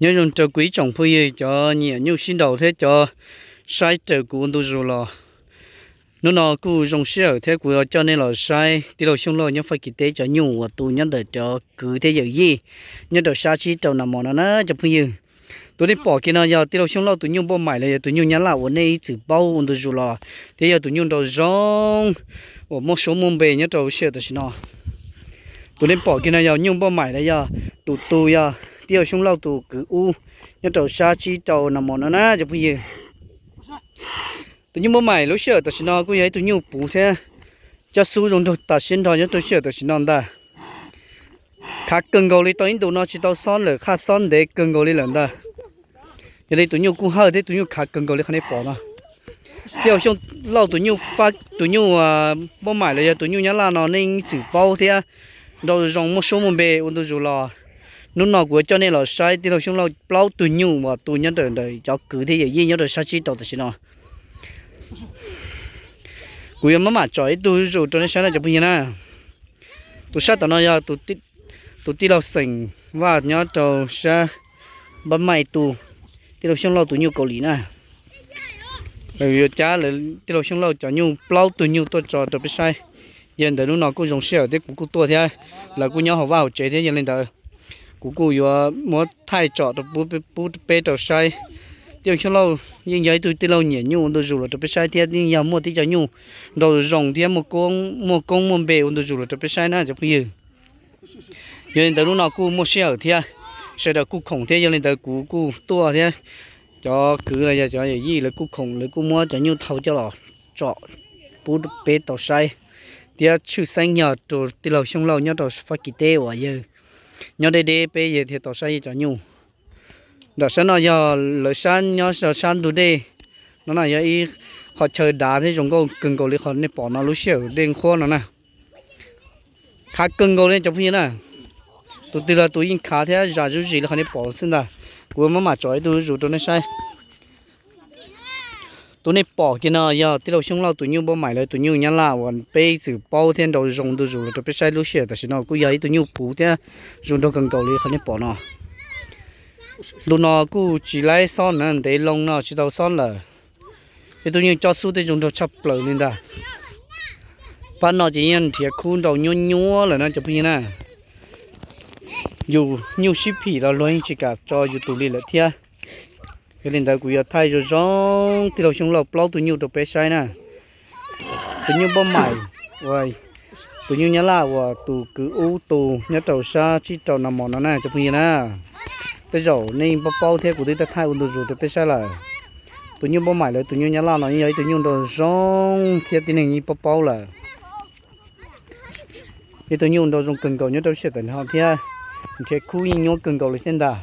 Nyob zoo rau kuv ib tsoom phooj ywg cov nyiam nyuj sib nraus thiab cov saib raws kuv ua ntu zus los. Hnub no kuj zoo sij hawm thiab kuv yuav coj nej los saib tij laug Xyooj Lauj nyob Fab Kis teb cov nyuj uas tu nyob ntawm cov kwv thiab yawm yij nyob rau sab tsib rau nas mos no na cov phooj ywg. Tus nej pom kiag no yog tij laug Xyooj Lauj tus nyuj npauj maim los yog tus nyuj nyab laj uas nej ib txwm paub ua ntu zus los, thiab yog tus nyuj nraug zoo uas muaj suab muaj npe nyob rau sij hawm tam sim no. Tus nej pom kiag no yog nyuj npauj maim los yog tus tu yog tij laug Xyooj Lauj tus kwv ub nyob rau sab tsib rau nas mos no na cov phooj ywg. Tus nyuj npauj maim lub sij hawm tam sim no kuj yog ib tug nyuj puv thiab cob xub zoo nraug tas siab nrho nyob rau sij hawm tam sim no ntag. Khav kawg nkaus li tau ib ntus no tsis tau xob lawm, qhaj xob ntev kawg nkaus li lawm ntag. Yog li tus nyuj kuj hawj thiab tus nyuj khav kawg nkaus li qhov nej pom no. Tij laug Xyooj Lauj tus nyuj, tus nyuj npauj maim los yog tus nyuj nyab laj no nej ib txwm paub thiab nraug zoo muaj suab muaj npe ua ntu zus los. Hnub no kuv yuav coj nej los saib tij laug Xyooj Lauj plaub tug nyuj uas tu nyob ntawm cov kwv thiab yawm yij nyob rau sab tsib rau tam sim no. Kuv yuav maj mam tsom ib tug zus rau nej saib no cov phooj ywg na. Tus sab tom no yog tus tij laug Xeem Vaj nyob rau sab Npab Maij tu tij laug Xyooj Lauj tus nyuj Kaus Lim na. Yuav cab lawv tij laug Xyooj Lauj cov nyuj plaub tug nyuj tuaj tso rau peb saib. Yog li ntawd hnub no kuj zoo sij hawm thiab kuv kuj tuaj thiab, lawv kuj nyob hauv vaj hauv tsev thiab, yog li ntawd kuv kuj yuav muab thaij tsom rau pub peb rau saib. Tij laug Xyooj Lauj yeej yog ib tug tij laug nyiam nyuj ua ntu zus los rau peb saib thiab yeej yog muaj tib co nyuj nraug zoo thiab muaj koob muaj npe ua ntu zus los rau peb saib na cov phooj ywg. Yog li ntawd hnub no kuj muaj sij hawm thiab, sawv daws kuj khoom thiab, yog li ntawd kuv kuj tuaj thiab, cov kwv los yog cov yawm yij lawv kuj khoom, lawv kuj muab cov nyuj thau coj los tsom pub peb tau saib, thiab tshwj xeeb yog rau tij laug Xyooj Lauj nyob rau Fab Kis teb uas yawg nyob deb deb peb yawg thiaj tau saib yawg cov nyuj. Nram sab no yog lawv sab nyob rau sab ntug dej no na, yog ib qho chaw dav thiab zoo nkauj kawg nkaus li qhov nej pom no lub sij hawm dej nqhuab no na. Khav kawg nkaus li cov phooj ywg na. Tus twg los tus yeej khav thiab zam zuj zus li qhov nej pom xwb ntag. Kuv maj mam tsom ib tug zus rau nej saib. Tus nej pom kiag no yog tij laug Xyooj Lauj tus nyuj npauj maim los tus nyuj nyab laj uas peb ib txwm paub thiab nraug zoo ntu zus los rau peb saib lub sij hawm tam sim no kuj yog ib tug nyuj puv thiab zoo nraug kawg nkaus li qhov nej pom no. Ntu no kuj tsis laib xob na, ntev loo no tsis tau xob lawm. Ib tug nyuj cob xub thiab zoo nraug tshaj plaws li ntag. Pab no ces yeej nrhiav khub nraug nyuab nyuab lawm na cov phooj ywg na. Yus nyuj sib phim los luag yeej tsis kam tso yus tus li lawm thiab. Yog li ntawd kuv yuav thaij zoo zoo tij laug Xyooj Lauj plaub tug nyuj rau peb saib na. Tus nyuj npauj maim uas tus nyuj nyab laj uas tus kwv ub tu nyob rau sab tsib rau nas mos no na cov phooj ywg na. Tej zaum nej yeej paub paub thiab kuv twb thaij ua ntu zus rau peb saib lawm. Tus nyuj npauj maim lawv tus nyuj nyab laj no yeej yog ib tug nyuj nraug zoo thiab tib neeg yeej paub paub lawm. Ib tug nyuj nraug zoo kawg nkaus nyob rau sij hawm tam no thiab nrhiav khub yeej nyuab kawg nkaus li thiab ntag.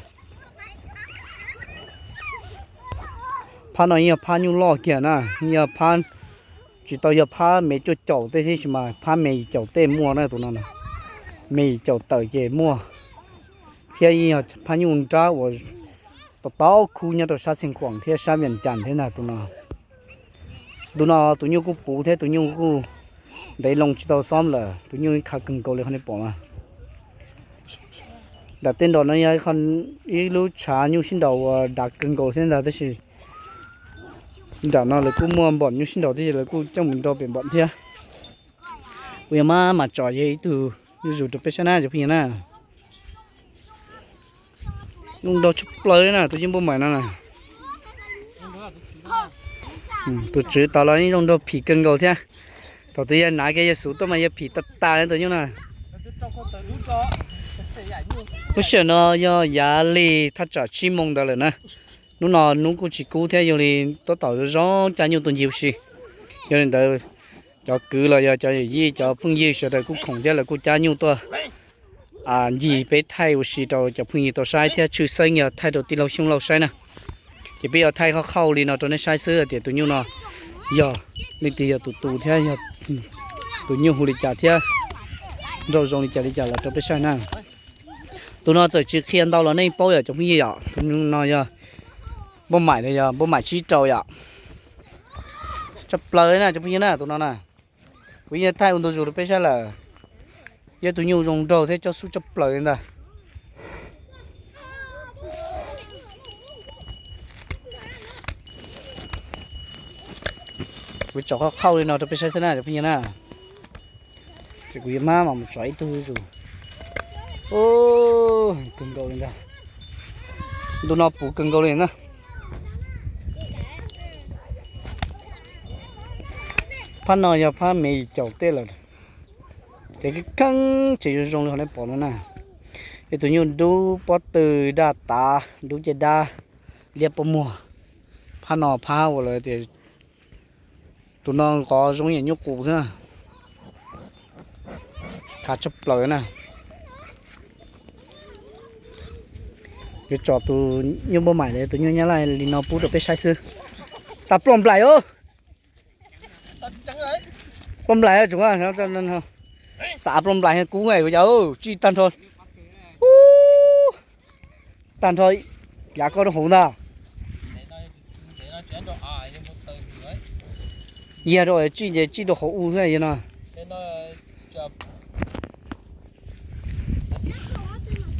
Phab no yeej yog phab nyuj loj kiag na, yeej yog phab, tsis tau yog phab me cuaj caum tej thiab sis mas phab me yim caum tej muaj na tus no. Me yim caum tawm ces muaj, thiab yeej yog phab nyuj nrab uas tau tau khub nyob rau sab Xeev Khuam thiab sab Vias Cas thiab ntag tus no. Ntu no tus nyuj kuj puv thiab tus nyuj kuj ntev loo tsis tau xob lawm, tus nyuj khav kawg nkaus li qhov nej pom na. Nram tej nrog no yog ib lub tshav nyuj sib nraus uas dav kawg nkaus thiab ntag tab sis nram no lawv kuj muaj npom nyuj sib nraus thiab ces lawv kuj coj mus nrau pem npom thiab. Kuv yuav maj mam tsom yog ib tug nyuj zus rau peb saib na cov phooj ywg na. Nyuj nraug tshaj plaws na tus nyuj npauj maim no na. Tus tswv tod los yeej zoo nraug phim kawg nkaus thiab. Thaum twg yog hnav kiag yawg xuv tuaj mas yawg phim tas tas li tus nyuj na. Lub sij hawm no yog yav li thaj tsam tsib moos ntawd lawm na. Hnub no hnub kuj tsis kub thiab yog li tab tom zoo zoo cab nyuj tuaj ncig ua si. Yog li ntawd cov kwv los yog cov yawm yij cov phooj ywg sawv daws kuj khoom thiab lawv kuj cab nyuj tuaj ncig peb thaij ua si rau cov phooj ywg tau saib thiab tshwj xeeb yog thaij rau tij laug Xyooj Lauj saib na. Ces peb yuav thaij qhov qhauj li no rau nej saib xwb tias tus nyuj no yog leej twg yog tus tu thiab yog tus nyuj hu li cas thiab nraug zoo li cas li cas los rau peb saib na. Tus no txawm tsis qhia ntau los nej paub yom cov phooj ywg yom, tus no yog npauj maim los yog npauj maim tsib rau yom. Tshaj plaws na cov phooj ywg na tus no na. Kuv yeej thaij ua ntu zus rau peb saib lawm. Yog tus nyuj zoo nraug thiab cob xub tshaj plaws li ntag. Kuv tsom qhov qhauj li no rau peb saib xwb na cov phooj ywg na. Ces kuv yuav maj mam mus tsom ib tug zuj zus. Kawg nkaus li ntag. Ntu no puv kawg nkaus li na. Phab no yog phab me caum tej lawm. Ces kheej ces zoo zoo li qhov nej pom no na. Ib tug nyuj dub pob tw, daj tav, dub caj dab, liab pob muag. Phab no phab uas lawv tias tus no nqov zoo yam nyuj qus xwb na. Khav tshaj plaws na. Yuav tsom tus nyuj npauj maim los tus nyuj nyab laj li no pub rau peb saib xwb. Xav ploj nplaim os. Ploj nplaim tsoom, xav ploj nplaim kub yog tsij tag nrho. Tag nrho yav koj rau hauv ntag. Yog rau tsij ces tsij rau hauv u xwb no.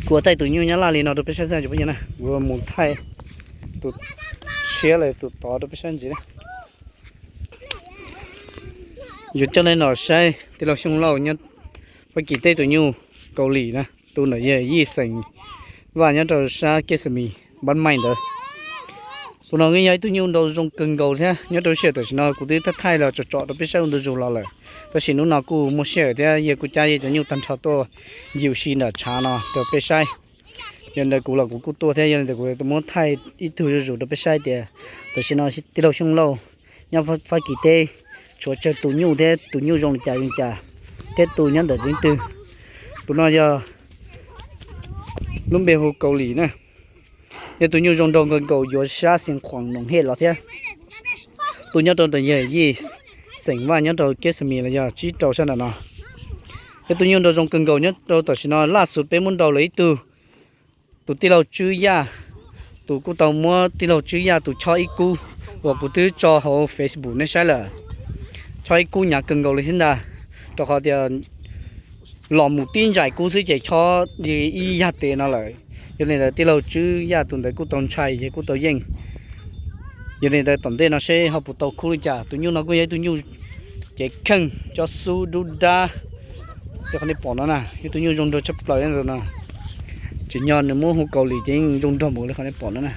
Kuv thaij tus nyuj nyab laj li no rau peb saib xwb cov phooj ywg na, kuv mus thaij tus tshiab los tus tod rau peb saib ntxiv na. Yuav coj nej los saib tij laug Xyooj Lauj nyob Fab Kis teb tus nyuj Kaus Lim na, tus ntawm yawg Yij xeem Vaj nyob rau sab Kej Xas Mis Npab Maij ntawd. Tus no yeej yog ib tug nyuj nrau zoo kawg nkaus thiab. Nyob rau sij hawm tam sim no kuv twb thaij thaij los tsom tsom rau peb saib ua ntu zus los lawm, tab sis hnub no kuj muaj sij hawm thiab yawg kuj cab yawg cov nyuj tag nrho tuaj ncig ua si nram tshav no rau peb saib. Yog li ntawd kuv los kuv kuj tuaj thiab, yog li ntawd kuv muab thaij ib tug zuj zus rau peb saib tias tam sim no tij laug Xyooj Lauj nyob Fab Kis teb tshuav tsawg tus nyuj thiab tus nyuj zoo li cas zoo li cas thiab tus nyob ntawm leej twg. Tus no yog lub npe hu Kaus Lim na, yog tus nyuj zoo nraug kawg nkaus yuav sab Xeev Khuam Noom Hej los thiab. Tus nyob rau ntawm yawg Yij xeem Vaj nyob rau Kej Xas Mis los yog tsib rau sab nram no. Yog tus nyuj nrau zoo kawg nkaus nyob rau tam sim no laj xus peb muab nrau lawm ib tug, tus tij laug Tswb Yaj, tus kuj tau muab tij laug Tswb Yaj tus chob ib kub uas kuv twb tso hauv Facebook nej saib lawm. Chob ib kub hnyav kawg nkaus li thiab ntag, rau qhov tias los mus tib ntsais kub xwb ces chob li ib yag tes no lawm. Yog li ntawd tij laug Tswb Yaj tus ntawd kuj tau ntshai ces kuj tau yeej. Yog li ntawd tom ntej no seb ho puas tau khub li cas. Tus nyuj no kuj yog ib tug nyuj cev kheej, cob xub dub dab li qhov nej pom no na, ib tug nyuj zoo nraug tshaj plaws no. Tsim nyog nws muab hu Kaus Lim ces yeej zoo nraug mus li qhov nej pom no na.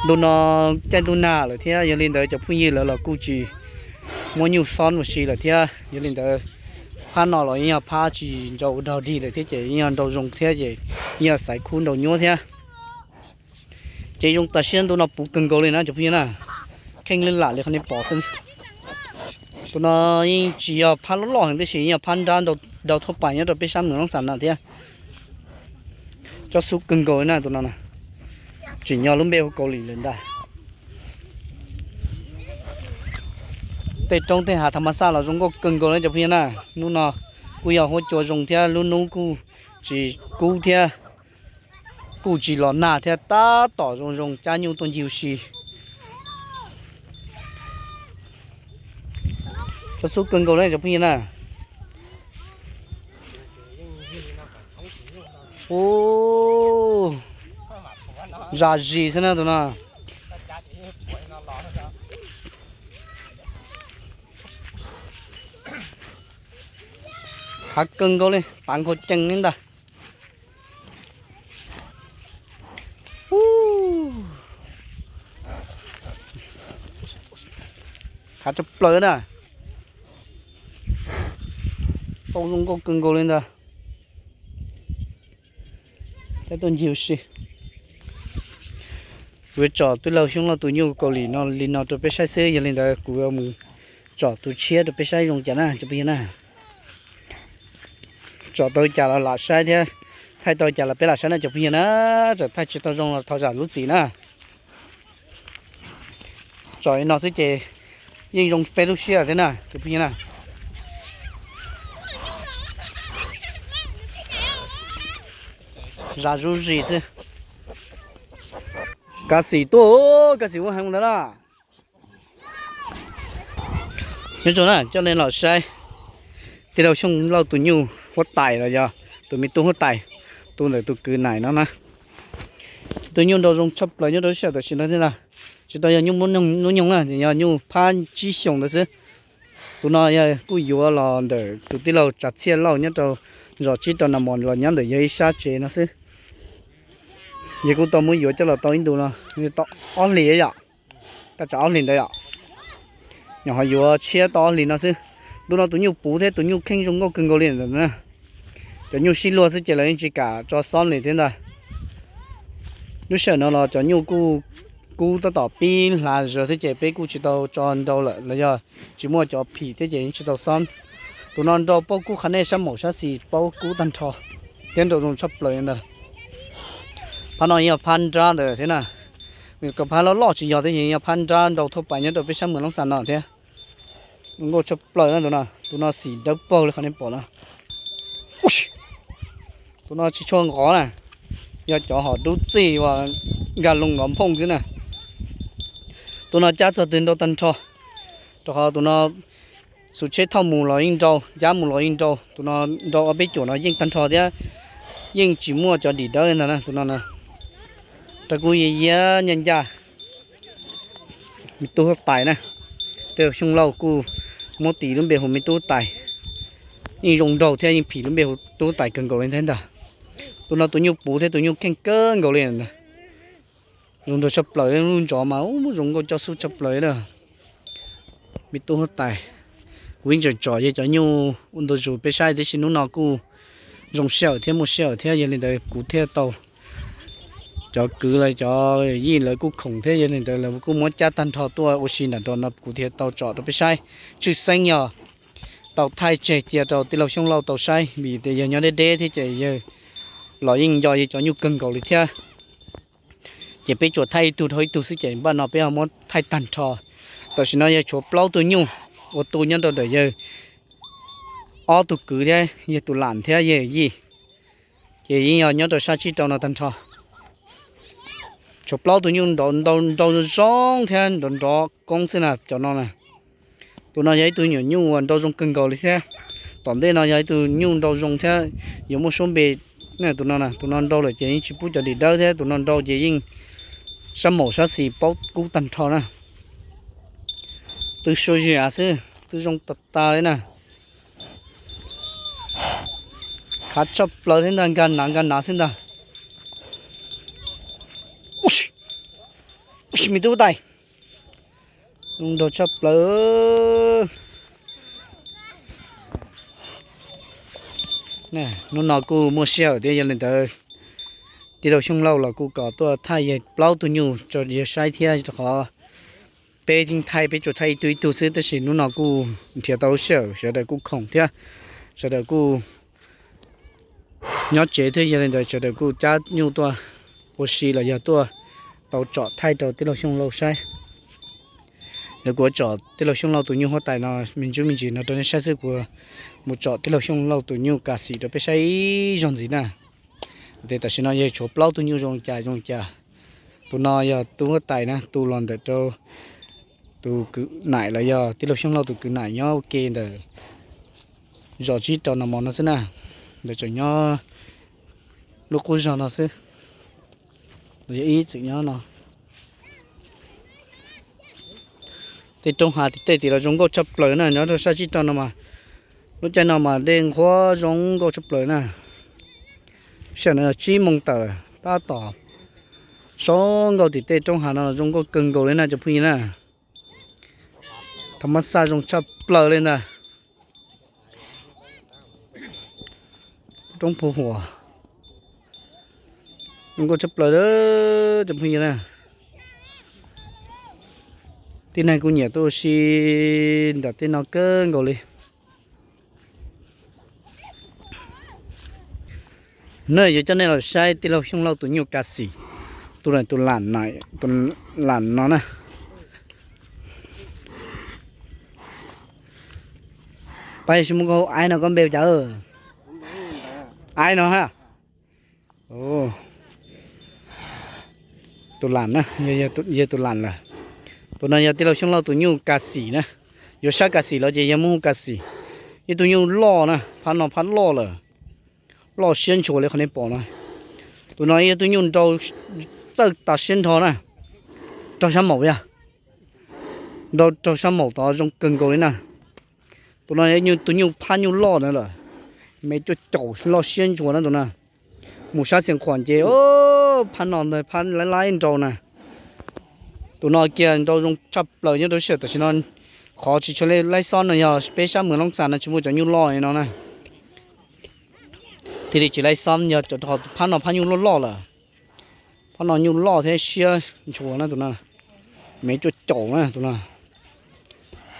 Ntu no caij ntuj nag lawm thiab, yog li ntawd cov phooj ywg lawv los kuj tsis muab nyuj xob ua si lawm thiab. Yog li ntawd phab no los yeej yog phab tsis nrau ua dog dig lawm thiab ces yeej yog nrau zoo thiab ces yeej yog xaiv khub nrau nyuaj thiab. Ces zoo tas siab, ntu no puv kawg nkaus li na cov phooj ywg na. Kheej li lam li qhov nej pom xwb. Tus no yeej tsis yog phab loj loj heev tab sis yeej yog phab nrab nrau thuaj pais nyob rau peb sab Moos Looj Xas no thiab. Cob xub kawg nkaus li na tus no na. Tsim nyog lub npe hu Kaus Lim lawm ntag. Tej roob tej hav tha ma xaj los zoo nkauj kawg nkaus li cov phooj ywg na. Hnub no kuj yog huab cua zoo thiab lub hnub kuj tsis kub thiab, kuj tsis los nag thiab, tab tom zoo zoo cab nyuj tuaj ncig ua si. Cob xub kawg nkaus li cov phooj ywg na. Ub, zam zis xwb na tus no. Hav kawg nkaus li, pav nkaus cees li ntag. Hav tshaj plaws na. Tau zoo nkauj kawg nkaus li ntag. Cab tuaj ncig ua si. Kuv yuav tsom tij laug Xyooj Lauj tus nyuj Kaus Lim no li no rau peb saib xwb, yog li ntawd kuv yuav mus tsom tus tshiab rau peb saib zoo cas na cov phooj ywg na. Tsom tau cas los lam saib thiab, thaij tau cas los peb lam saib na cov phooj ywg na. Txawm thaij tsis tau zoo los thov zam lub txim na. Tsom li no xwb ces yeej zoo peb lub siab thiab na cov phooj ywg na. Zam zuj zus xwb. Kav xim tuaj, kav xim ua heev ntawd na. Nyob zoo na, coj nej los saib tij laug Xyooj Lauj tus nyuj huab tais los yog tus me tub huab tais, tus ntawm tus kwv Nais no na. Tus nyuj nrau zoo tshaj plaws nyob rau sij hawm tam sim no thiab na. Tsis tau yog nyuj muaj hnub nyoog na, yog nyuj phab tsib xyoos ntawd xwb. Tus no yog kuj yuav los ntawm tus tij laug Tsav Txhiaj Lauj nyob rau zos tsib rau na mos los nyob ntawm yog ib sab tsev no xwb. Yog kuj tau muab yuav coj los tau ib ntus no, tau ob hlis yom, tau tsam ob hlis ntawd yom. Nyuam qhuav yuav tshiab tau ob hlis no xwb. Ntu no tus nyuj puv thiab tus nyuj kheej zoo nkauj kawg nkaus li ntawd na. Cov nyuj sib luag xwb ces lawv yeej tsis kam tso xob li thiab ntag. Lub sij hawm no los cov nyuj kuj kub tab tom pib hlav zog thiab ces peb kuj tsis tau tso nrau lawm los yog tsis muaj cov phim thiab ces yeej tsis tau xob. Tus no nrau paub kub qhov nej sab maum sab xis paub kub tag nrho thiab nrau zoo tshaj plaws ntag. Phab no yog phab nrab ntawd thiab na. Kom phab loj loj tsis yog thiab, yog phab nrab nrau thaj pais nyob rau peb sab Moos Looj Xas no thiab. Zoo nkauj tshaj plaws na tus no, tus no xim dawb paug li qhov nej pom no. Tus no tsis tshua nqov na, yog cov hom dub txij uas nkag loo nrov nphooj xwb na. Tus no cab txog twg nrau tag nrho, rau qhov tus no xus tsheb thauj mus los yeej nrau, cab mus los yeej nrau. Tus no nrau ob peb cuam no yeej tag nrho thiab yeej tsis muaj cov dim dawb li ntag na tus no na. Rau kuj yia yia ncaj ncaj. Me tub huab tais na, tij laug Xyooj Lauj kuj muab tis lub npe hu me tub huab tais. Yeej zoo nraug thiab yeej phim lub npe hu tub huab tais kawg nkaus li thiab ntag. Tus no tus nyuj puv thiab tus nyuj kheej kawg nkaus li ntag. Zoo nraug tshaj plaws, lub ntsov mas ub zoo nkauj coj xub tshaj plaws na. Me tub huab tais, kuv ib tsoom tsom yog cov nyuj ua ntu zus peb saib tiam sis hnub no kuj zoo sij hawm thiab muaj sij hawm thiab yog li ntawd kuv thiaj tau, cov kwv lawv cov yij lawv kuj khoom thiab yog li ntawd lawv kuj muab cab tag nrho tuaj ua si ntawm no kuv thiaj tau tsom rau peb saib. Tshwj xeeb yog tau thaij tseg cia rau tij laug Xyooj Lauj tau saib vim tias yawg nyob deb deb thiab ces yawg los yeej nco yawg cov nyuj kawg nkaus li thiab. Ces peb tsuas thaij ib tug dhau ib tug xwb ces npaj no peb ho muab thaij tag nrho. Tam sim no yawg tshuav plaub tug nyuj ua tu nyob rau ntawm yawg ob tug kwv thiab yawg tus lam thiab yawg yij, ces yeej yog nyob rau sab tsib rau no tag nrho. Tshuav plaub tug nyuj nrau zoo thiab nrov nrov koob xwb na cov no na. Tus no yog ib tug nyuam nyuj uas nrau zoo kawg nkaus li thiab. Tom ntej no yog ib tug nyuj nrau zoo thiab yuav muaj suab npe. Tus no, tus no nrau lawm ces yeej tsis pub cov dim dawb thiab tus no nrau ces yeej sab maum sab xis paub kub tag nrho na. Twb suab zis xwb twb zoo tas tas li na. Khav tshaj plaws thiab ntag, nkag nav nkag nav xwb ntag. Ua si, me tub huab tais, zoo nraug tshaj plaws. Hnub no kuj muaj sij hawm thiab yog li ntawd tij laug Xyooj Lauj los kuj kom tuaj thaij yawg plaub tug nyuj tso yawg saib thiab rau qhov peb yeej thaij peb tsuas thaij ib tug ib tug xwb tab sis hnub no kuj nrhiav tau lub sij hawm sawv daws kuj khoom thiab sawv daws kuj nyob tsev thiab yog li ntawd sawv daws kuj cab nyuj tuaj ua si los yog tuaj tau tsom thaij rau tij laug Xyooj Lauj saib. Yog kuv tsom tij laug Xyooj Lauj tus nyuj huab tais no me ntsis me ntsis no rau nej saib xwb, kuv mus tsom tij laug Xyooj Lauj tus nyuj kas xim rau peb saib ib zaug ntxiv na. Ces tam sim no yog tshuav plaub tug nyuj zoo cas zoo cas. Tus no yog tub huab tais na, tu los ntawm rau tus kwv naim los yog tij laug Xyooj Lauj tus kwv naim nyob ua ke ntawm zos tsib rau no mos no xwb na. Ntawd tseem nyob lub qub zog no xwb, los yog ib txwm nyob no. Tej roob hav tim tej tim los zoo nkauj tshaj plaws na, nyob rau sab tsib rau no mas, lub caij no mas dej nqhuab zoo nkauj tshaj plaws na. Sij hawm no yog tsib moos tawm tab tom zoo nkauj tim tej roob hav no zoo nkauj kawg nkaus li na cov phooj ywg na. Thas mas xaj zoo tshaj plaws li ntag. Roob Phu Huam zoo nkauj tshaj plaws cov phooj ywg na. Tib neeg kuj nyiam tuaj ua si ntawm tej no kawg nkaus li. Hnub no yuav coj nej los saib tij laug Xyooj Lauj tus nyuj kas xim, tus, tus lam no na. Pab yog sis mus koj aib no koj npe cas? Aib no ha. Tus lam na, yog tus lam lawm. Tus no yog tij laug Xyooj Lauj tus nyuj kas xim na. Yuav saib kas xim los ces yog muab hu kas xim. Ib tug nyuj loj na, phab no phab loj lawm. Loj siab ntshua li qhov nej pom no. Tus no yog tug nyuj nrau txawj tas siab nrho na. Raug sab maum yog, nrau raug sab maum tod zoo kawg nkaus li na. Tus no yog tus nyuj phab nyuj loj na lawm, me cuaj caum loj siab ntshua na tus na. Mus sab Xiav Khuam ces phab no ntag phab laib laib nrau na. Tus no kiag nrau zoo tshaj plaws nyob rau sij hawm tam sim no. Qhov tsis tshua laib xob no yog peb sab Moos Looj Xas no tsis muaj cov nyuj loj li no na. Thiaj li tsis laib xob yog cov phab no phab nyuj loj loj lawm. Phab no nyuj loj thiab siab ntshua na tus no. Me cuaj caum na tus no.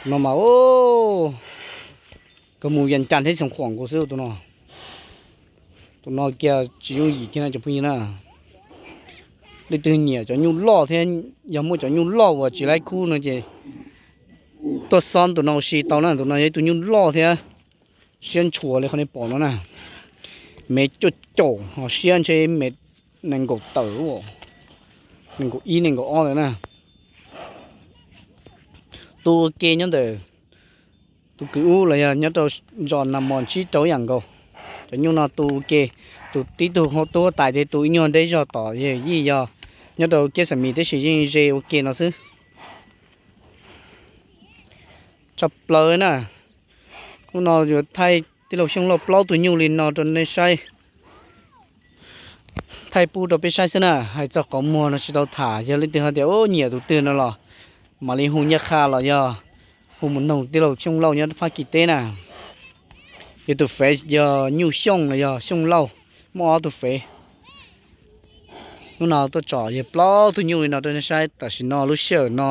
Tus no mas kawg mus Yas Cas thiab Xeev Khuam nkaus xwb tus no. Tus no kiag tsis yooj yim kiag na cov phooj ywg na. Leej twg nyiam cov nyuj loj thiab yog muaj cov nyuj loj uas tsis laib khub no ces tuaj xob tus no ua si tau na. Tus no yog ib tug nyuj loj thiab siab ntshua li qhov nej pom no na. Me cuaj caum ho siab ntshe me nees nkaum tawm, nees nkaum ib nees nkaum ob lawm na. Tu ua ke nyob ntawm tus kwv ub los yog nyob rau zos Nas Mos ntsib rau ib yam nkaus. Cov nyuj no tu ua ke, tus tib tug tub huab tais thiab tus ib nyuag deb zog tom yawg yij yog nyob rau kiab xam mis tab sis yeej ze ua ke no xwb. Tshaj plaws na. Hnub no yuav thaij tij laug Xyooj Lauj plaub tug nyuj li no rau nej saib. Thaij pub rau peb saib xwb na, hais txog qhov muag no tsis tau tham, yog leej twg ho tias nyiam tus twg no los mam li hu ncaj qha los yog hu mus noog tij laug Xyooj Lauj nyob Fab Kis teb na. Yog tus fev yog Nyuj Xyooj los yog Xyooj Lauj, muaj ob tug fev. Hnub no tuaj tsom yog plaub tug nyuj li no rau nej saib tam sim no lub sij hawm no.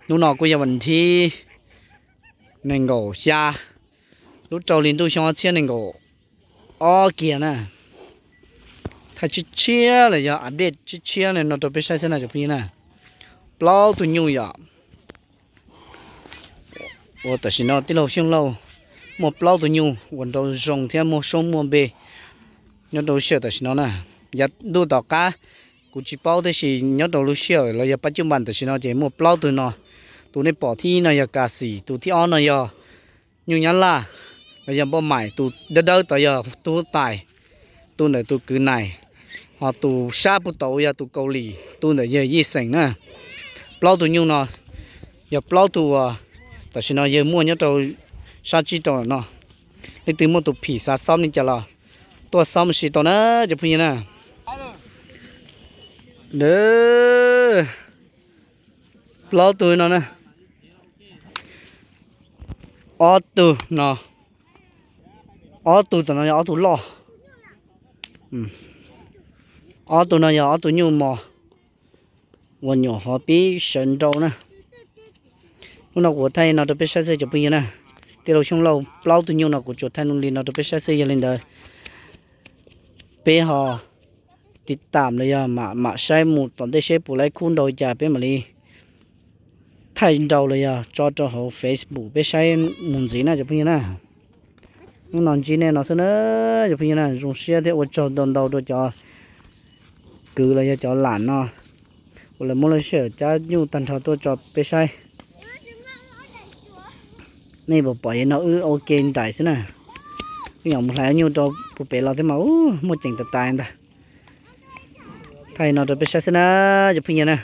Hnub no kuj yog vas thib nees nkaum xya, lub rau hli ntuj xyoo ob txhiab nees nkaum ob kiag na. Thaij tshiab tshiab los yog update tshiab tshiab no rau peb saib xwb na cov phooj ywg na. Plaub tug nyuj yom. Uas tam sim no tij laug Xyooj Lauj muaj plaub tug nyuj uas nrau zoo thiab muaj suab muaj npe nyob rau lub sij hawm tam sim no na. Yav ntuj tom qab kuv tsis paub tab sis nyob rau lub sij hawm los yog pab cub npas tam sim no ces muaj plaub tug no. Tus nej pom thib ib no yog Kas Xim, tus thib ob no yog Nyuj Nyab Laj los yog Npauj Maim, tus dawb dawb tod yog tub huab tais, tu ntawm tus kwv Nais, ho tus sab puag tod yog tus Kaus Lim, tu ntawm yawg Yij Xeem na. Plaub tug nyuj no yog plaub tug uas tam sim no yawg muaj nyob rau sab tsib rau no. Leej twg muaj tus phim xav xob li cas los tuaj xob mus si tau na cov phooj ywg na. Plaub tug no na. Ob tug no, ob tug tom no yog ob tug loj. Ob tug no yog ob tug nyuj mos uas nyuam qhuav pib sawv nrau na. Hnub no kuv thaij no rau peb saib xwb cov phooj ywg na. Tij laug Xyooj Lauj plaub tug nyuj no kuv tsuas thaij li no rau peb saib xwb, yog li ntawd peb ho tiv tam los yog mam mam saib mus tom ntej seb puas laib khub nrau cas peb mam li thaij nrau los yog tso rau hauv Facebook peb saib mus ntxiv na cov phooj ywg na. Hnub no ntsib nej no xwb na cov phooj ywg na, zoo siab thiab ua tsaug ntau ntau rau cov kwv los yog cov lam no uas lawv muab lub sij hawm cab nyuj tag nrho tuaj tso peb saib. Nej puas pom li no wb ua ke nraim xwb na. Wb yuav mus hlais nyuj rau puag pem los thiab mas muaj ceem tas tas ntag. Thaij no rau peb saib xwb na cov phooj ywg na.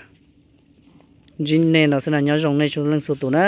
Ntsib nej no xwb na, nyob zoo nej txhua leej txhua tus na.